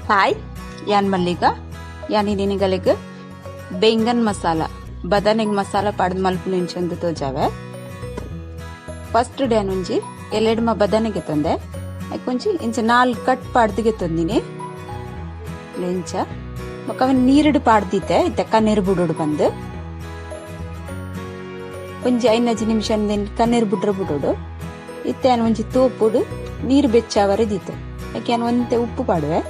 Hi, ಯಾನ್ ಮಲ್ಲಿಗ. ಯಾನ್ ಇನಿ ಬೆಂಗನ್ ಮಸಾಲ, ಬದನೆಗ್ ಮಸಾಲ ಪಾಡ್ದ್ ಮಲ್ಪುನ ಇಂಚ ತೋಜಾವೆ. ಫಸ್ಟ್ ಡೇ ಒಂಜಿ ಎಲೆಡ್ಮ ಬದನೆಗೆ ತಂದೆ ಒಂಜಿ ಇಂಚ ನಾಲ್ ಕಟ್ ಪಾಡ್ದಿಗೆ ತಂದಿನಿ ಇಂಚ. ಬೊಕ್ಕ ಅವನ್ ನೀರುಡು ಪಾಡ್ದಿತ್ತೆ, ಇತ್ತೆ ಕಣ್ಣೀರು ಬುಡೋಡು ಬಂದು. ಒಂಜಿ 5 ನಿಮಿಷ ಕಣ್ಣೀರು ಬುಡ್ರ ಬುಡೋಡು. ಇತ್ತೆ ಒಂಜಿ ತೋಪುಡು ನೀರು ಬೆಚ್ಚಾವರೆ ದೀತೆ. ಯಾಕೆ ಒಂತೆ ಉಪ್ಪು ಪಾಡುವೆ.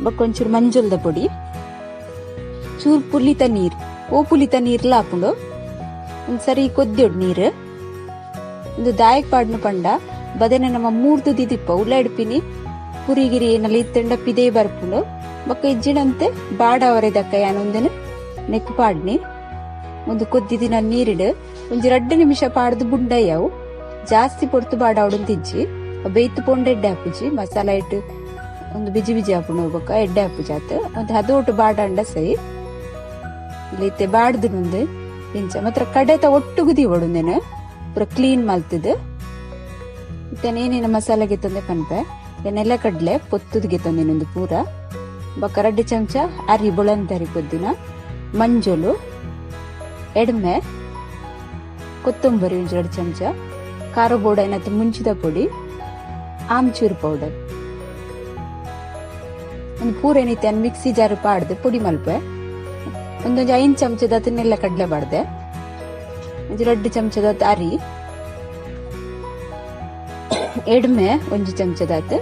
ಬೊಕ್ಕ ಒಂಚೂರು ಮಂಜೊಲ್ದ ಪೊಡಿ, ಚೂರು ಪುಲಿತ ನೀರ್, ಓ ಪುಲಿತ ನೀರ್ಲ ಹಾಪುಂಡು. ಒಂದ್ ಸರಿ ಕೊದ್ದಿಯೋಡು ನೀರು. ಒಂದು ದಾಯಕ್ ಪಾಡ್ನು ಪಂಡ ಬದನೆ ನಮ್ಮ ಮೂರ್ದು ದಿದಿಪ್ಪ ಉಳ್ಳಾಡ್ಪಿನಿ ಪುರಿಗಿರಿ ಏನಲ್ಲಿ ಇತ್ತಂಡ ಪಿದೇ ಬರ್ಪುಂಡು. ಬೊಕ್ಕ ಇಜ್ಜಿನಂತೆ ಬಾಡವರೆ ದಕ್ಕ ಯಾನ್ ಒಂದೆನು ನೆಕ್ ಪಾಡ್ನಿ. ಒಂದು ಕೊದ್ದಿದಿನ ನೀರಿಡು ಒಂಜಿ 2 ನಿಮಿಷ ಪಾಡ್ದು ಬುಂಡಯ್ಯವು. ಜಾಸ್ತಿ ಪೊರ್ತು ಬಾಡಾವಡು ತಿಜ್ಜಿ ಬೇಯ್ತು ಪೊಂಡು ಎಡ್ಡೆ ಹಾಪುಜಿ. ಮಸಾಲ ಇಟ್ಟು ಒಂದು ಬಿಜಿ ಬಿಜಿ ಹಾಪುಂಡು. ಬೊಕ್ಕ ಎಡ್ಡೆ ಹಾಪುಜಿ ಆತು. ಒಂದು ಹದೋಟು ಬಾಡಂಡ ಸೈ ಇಲ್ಲಿ ಬಾಡ್ದು ನುಂದು ಇಂಚ ಮಾತ್ರ ಕಡೆತ ಒಟ್ಟುಗು ದೀವೊಡು. ನೆನ ಪೂರ ಕ್ಲೀನ್ ಮಲ್ತದು. ಇತ್ತೆ ಏನೇನು ಮಸಾಲೆಗೆ ತಂದೆ ಪನ್ಪೆ. ನೆಲ ಕಡ್ಲೆ ಪೊತ್ತುದಿಗೆ ತಂದಿನೊಂದು ಪೂರ. ಬೊಕ್ಕ 2 ಚಮಚ ಅರಿ, ಬೊಳಂತರಿ ಪೊದ್ದಿನ, ಮಂಜೊಲು, ಎಡ್ಮೆ, ಕೊತ್ತಂಬರಿ ಒಂಜಿ 2 ಚಮಚ, ಖಾರ ಬೋಡ ಏನತ್ತು ಮುಂಚಿದ ಪೊಡಿ, ಆಮ್ಚೂರ್ ಪೌಡರ್. ಒಂದು ಪೂರ ಏನೈತೆ ಮಿಕ್ಸಿ ಜಾರು ಪಾಡ್ದು ಪೊಡಿ ಮಲ್ಪೆ. ಒಂದೊಂದು 5 ಚಮಚದ ನೆಲ್ಲ ಕಡಲೆ ಬಾಡ್ದೆ, ಒಂಜಿ 2 ಚಮಚದ ಅರಿ, ಎಡ್ಮೆ ಒಂಜಿ ಚಮಚದಾತ್,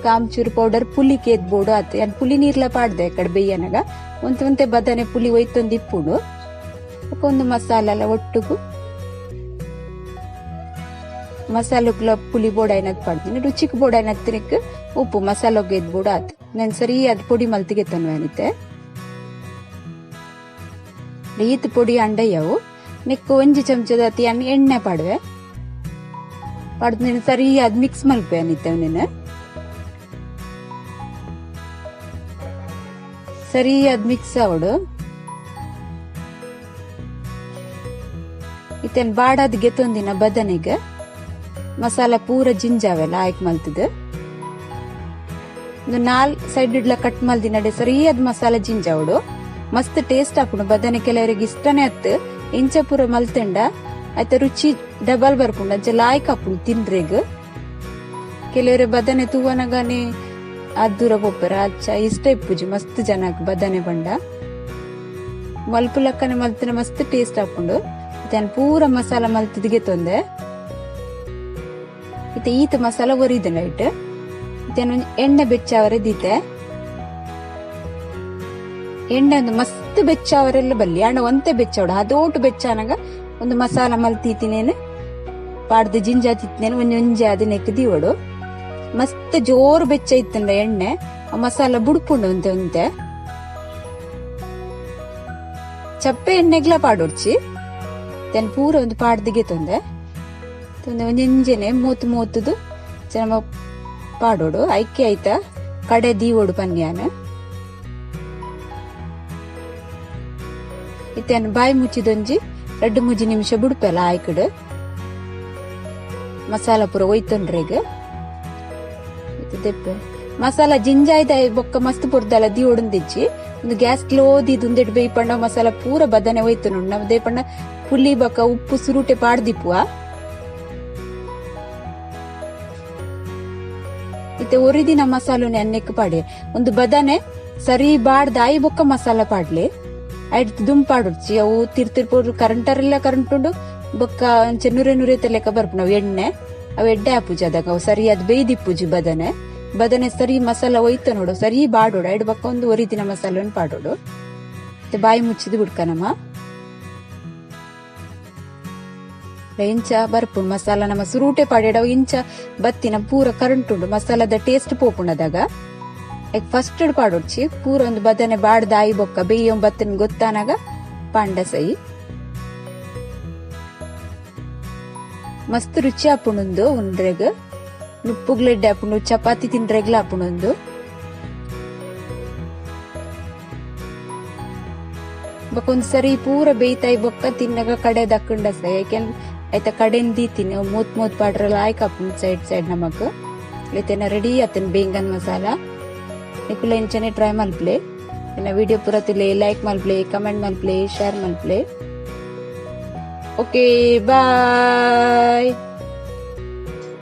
ಕಾಮ್ಚೂರು ಪೌಡರ್, ಪುಲಿ ಕೇದ್ ಬೋಡು ಆತು. ಯಾನ್ ಪುಲಿ ನೀರ್ಲ ಪಾಡ್ದೆ ಕಡೆ ಬೇಯನಗ. ಒಂತೆ ಒಂತೆ ಬದನೆ ಪುಲಿ ಒಯ್ತೊಂದು ಇಪ್ಪುಡು. ಒಂದು ಮಸಾಲ ಎಲ್ಲ ಒಟ್ಟುಗು ಮಸಾಲುಗ್ಲ ಪುಲಿ ಬೋಡ ಏನತ್ ಪಾಡ್ತೀನಿ. ರುಚಿಕ್ ಬೋಡ ಏನತ್ತಿನಕ್ ಉಪ್ಪು, ಮಸಾಲ ಬೋಡ ಆತು. ನಾನು ಸರಿ ಅದು ಪೊಡಿ ಮಲ್ತಿಗೆ ತನ್ವಾನಿತ್ತೆ. ಈತ್ ಪೊಡಿ ಅಂಡಯ್ಯವು. ನೆಕ್ಕು ಒಂಜಿ ಚಮಚದ ಅನ್ ಎಣ್ಣೆ ಪಾಡುವೆ. ಪಾಡ್ದು ನೀನು ಸರಿ ಅದು ಮಿಕ್ಸ್ ಮಲ್ಪೆ ಅನಿತ್ತೆ. ನೀನು ಸರಿ ಅದು ಮಿಕ್ಸ್ ಆವಡು. ಇತ್ತೇನ್ ಬಾಡಾದ್ ಗೆತ್ತೊಂದಿನ ಬದನೆಗೆ ಮಸಾಲ ಪೂರ ಜಿಂಜಾವೆಲ್ಲ ಆಯ್ಕೆ ಮಲ್ತದ. ಒಂದು 4 ಸೈಡ್ ಇಡ್ಲ ಕಟ್ ಮಲ್ದಿನಡೆ ಸರಿ ಅದ್ ಮಸಾಲ ಜಿಂಜಾವಡು. ಮಸ್ತ್ ಟೇಸ್ಟ್ ಹಾಪುಂಡು ಬದನೆ. ಕೆಲವರಿಗೆ ಇಷ್ಟನೇ ಅತ್ತು. ಇಂಚ ಪೂರ ಮಲ್ತಂಡ ಆಯ್ತ ರುಚಿ ಡಬಲ್ ಬರ್ಪುಂಡು. ಅಂಚ ಲಾಯ್ಕ್ ಹಾಪುಂಡು ತಿನ್ರೆಗ್. ಕೆಲವರು ಬದನೆ ತೂವನಗನೆ ಅದ್ ದೂರ ಪೋಪೆರ್. ಅಚ್ಚ ಇಷ್ಟ ಇಪ್ಪುಜಿ ಮಸ್ತ್ ಜನಕ್ ಬದನೆ ಪಂಡ. ಮಲ್ಪು ಲಕ್ಕನೆ ಮಲ್ತಿನ ಮಸ್ತ್ ಟೇಸ್ಟ್ ಹಾಪುಂಡು. ಇತ್ತೆ ಪೂರ ಮಸಾಲ ಮಲ್ತದಿಗೆ ತೊಂದೆ. ಇತ್ತೆ ಈತ ಮಸಾಲ ಒರಿದ ನೈಟ್. ಇತ್ತೆ ಎಣ್ಣೆ ಬೆಚ್ಚಾವರೆ ದೀತೆ. ಎಣ್ಣೆ ಒಂದು ಮಸ್ತ್ ಬೆಚ್ಚಾವರೆಲ್ಲ ಬಲ್ಲಿ ಅಣ್ಣ ಒಂತೆ ಬೆಚ್ಚಾವಡ. ಅದೋಟು ಬೆಚ್ಚಾನಗ ಒಂದು ಮಸಾಲ ಮಲ್ತೀತಿನೇನು ಪಾಡ್ದು ಜಿಂಜಾ ತಿತ್ತನೇನು ಒಂಜಿ ಒಂಜಿ ಅದು ನೆಕ್ ದೀವಡು. ಮಸ್ತ್ ಜೋರು ಬೆಚ್ಚ ಇತ್ತಂಡ ಎಣ್ಣೆ, ಆ ಮಸಾಲ ಬುಡ್ಪುಂಡು ಒಂತೆ ಒಂತೆ. ಚಪ್ಪೆ ಎಣ್ಣೆಗ್ಲ ಪಾಡೊಡ್ಚಿ. ತೆನ್ ಪೂರ ಒಂದು ಪಾಡ್ದಿಗೆ ತೊಂದೆ ತೊಂದೆ. ಒಂಜಿ ಮೂತ್ ಮೂತುದು ಚೆನ್ನ ಪಾಡೋಡು. ಐಕೆ ಆಯ್ತಾ ಕಡೆ ದೀವೋಡು ಪನ್ಯಾನ. ಇತ್ತೇನು ಬಾಯಿ ಮುಚ್ಚಿದೊಂಜಿ 2-3 ನಿಮಿಷ ಬುಡ್ಪೆಲ್ಲ ಆಯ್ಕಡು ಮಸಾಲ ಪೂರ ಒಯ್ತೊಂಡ್ರೆಗ್. ದೆಪ್ಪೆ ಮಸಾಲ ಜಿಂಜಾಯ್ದ ಬೊಕ್ಕ ಮಸ್ತ್ ಪೊರ್ದಲ್ಲ ದೀವೊಡುಂದಿಜ್ಜಿ. ಒಂದು ಗ್ಯಾಸ್ ಸ್ಲೋ ದೀದ್ ಬೇಯ್ಪಂಡ ಮಸಾಲ ಪೂರ ಬದನೆ ಒಯ್ತು ನೋಡು. ದೇಪಂಡ ಪುಲಿ ಬೊಕ್ಕ ಉಪ್ಪು ಸುರುಟೆ ಪಾಡ್ದಿಪ್ಪುವ. ಇತ್ತೆ ಒರಿದಿನ ಮಸಾಲುನೆ ಅನ್ನೆಕ್ ಪಾಡೆ. ಒಂದು ಬದನೆ ಸರಿ ಬಾಡ್ದ ಆಯಿ ಬೊಕ್ಕ ಮಸಾಲ ಪಾಡ್ಲೆ. ಐಟ್ ದುಂಪಾಡೊಡ್ಚಿ. ಅವು ತಿರ್ ತಿರ್ಪೋಡು ಕರಂಟರೆಲ್ಲ ಕರಂಟುಂಡು. ಬೊಕ್ಕ ಅಂಚೆ ನುರೆ ನುರೆ ಲೆಕ್ಕ ಬರ್ಪುಂಡು ಅವು ಎಣ್ಣೆ. ಅವು ಎಡ್ಡೆ ಆಪುಜಿ ಅದಾಗ. ಅವು ಸರಿ ಅದು ಬೇಯ್ದಿಪ್ಪುಜಿ ಬದನೆ. ಬದನೆ ಸರಿ ಮಸಾಲ ಒಯ್ತ ನೋಡು, ಸರಿ ಬಾಡೋಡು. ಐಡ್ ಬೊಕ್ಕ ಒಂದು ಒರಿದಿನ ಮಸಾಲನ್ನು ಪಾಡೋಡು. ಮತ್ತೆ ಬಾಯಿ ಮುಚ್ಚಿದ್ ಬಿಡ್ಕನಮ್ಮ. ಇಂಚ ಬರ್ಪುಂಡು ಮಸಾಲ ನಮ್ಮ ಸುರೂಟೆ ಪಾಡೇಡವು. ಇಂಚ ಬತ್ತಿನ ಪೂರ ಕರಂಟುಂಡು ಮಸಾಲದ ಟೇಸ್ಟ್ ಪೋಪುಂಡದಾಗ. ಫಸ್ಟ್ ಪಾಡೊಡ್ಚಿ. ಪೂರ ಒಂದು ಬದನೆ ಬಾಡ್ದ ಆಯಿ ಬೊಕ್ಕ ಬೇಯ್ಯೊ ಬತ್ತನ್ ಗೊತ್ತಾನಾಗ ಪಾಂಡ ಸೈ. ಮಸ್ತ್ ರುಚಿ ಆಪುಂಡು ಉಂಡ್ರೆಗ್. ನುಪ್ಪುಗ್ಲೆಡ್ಡೆ ಆಪುಂಡು, ಚಪಾತಿ ತಿಂಡ್ರೆಗ್ಲ ಆಪುಂಡು. ಬೊಕ್ಕ ಒಂದ್ ಸರಿ ಪೂರ ಬೇಯ್ತಾಯಿ ಬೊಕ್ಕ ತಿನ್ನಗ ಕಡೆ ದಕ್ಕಂಡ ಸೈ. ಯಾಕೆಂದ್ರೆ ಆಯ್ತಾ ಕಡೆನ್ ದೀತೀನಿ ಮೂತ್ ಮೂತ್ ಪಾಡ್ರಲ್ಲ ಆಯ್ಕ ಆಪುಂಡು ಸೈಡ್ ಸೈಡ್ ನಮಕ್. ಲೆತೆನ ರೆಡಿ ಆತನ್ ಬೇಂಗನ್ ಮಸಾಲ. ನಿಕುಲ ಇಂಚನೆ ಟ್ರೈ ಮಲ್ಪಲೆ. ಎನ್ನ ವಿಡಿಯೋ ಪೂರ ತೂಲೆ, ಲೈಕ್ ಮಲ್ಪಲೆ, ಕಮೆಂಟ್ ಮಲ್ಪಲೆ, ಶೇರ್ ಮಲ್ಪಲೆ. Okay, bye.